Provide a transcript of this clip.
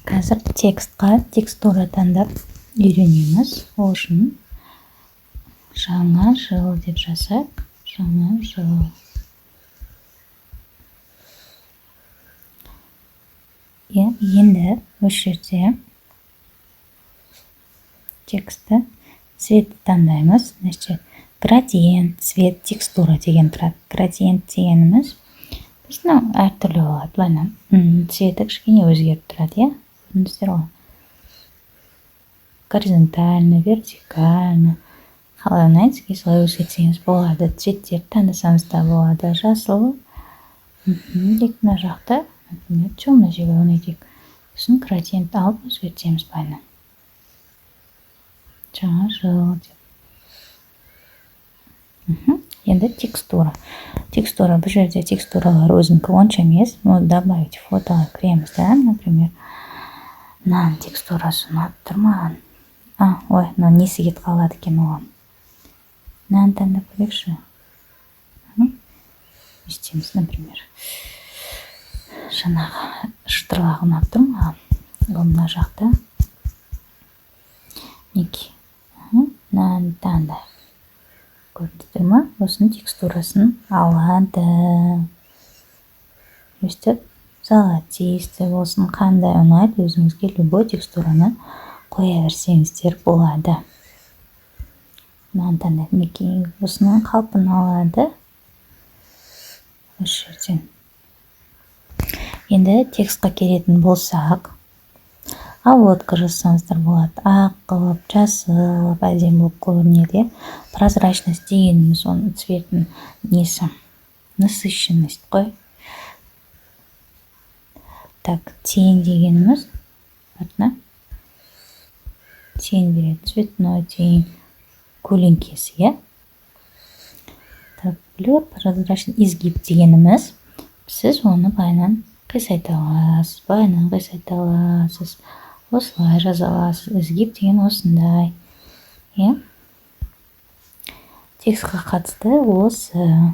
Қазір текстқа текстура таңдап үйренеміз. Ол үшін «Жаңа жыл» деп жазайық. «Жаңа жыл». Иә, енді осы жерде текстті, цветті таңдаймыз. Значит, градиент, цвет, текстура деген тұрады. Градиент дегеніміз біздің әртүрлі болады, былайынан цветі кішкене өзгеріп тұрады, иә, көрдіңіздер ғой. Горизонтально, вертикально, қалай ұнайды сізге, солай өзгертсеңіз болады. Цветтерді таңдасаңыз да болады. Жасыл дейік, мына жақта, например, темно зеленый дейік. Сосын градиент алып өзгертеміз былайынан, «Жаңа жыл» деп. Енді текстура. Текстура, бұл жерде текстуралар өзінікі онша емес. Но «Добавить фото» ға кіреміз да, например, мынаның текстурасы ұнап тұр маған. А, ой, мына несі кетіп қалады екен оған. Мынаны таңдап көрейікші. Не істейміз? Например, жаңағы шытырлағы ұнап тұр маған. Ол мына жақта, мінекей, мынаны таңдайық. Көрдіңіздер ма? Осының текстурасын алады. Өстіп золотистый болсын, қандай ұнайды өзіңізге, любой текстураны қоя берсеңіздер болады. Мынаны таңдайды, мінекей, осының қалпын алады осы жерден. Енді текстқа келетін болсақ, обводка жазсаңыздар болады. Ақ қылып, жасыл қылып, әдемі болып көрінеді, иә. Прозрачность дегеніміз оның цветін несі, насыщенность қой. Так, тень дегеніміз артына тень береді, цветной тень, көлеңкесі, иә. Так, блюр, прозрачный, изгиб дегеніміз сіз оны былайынан қисайта аласыз, былайынан қисайта аласыз, осылай жаза аласыз. Изгиб деген осындай, иә. Текстқа қатысты осы.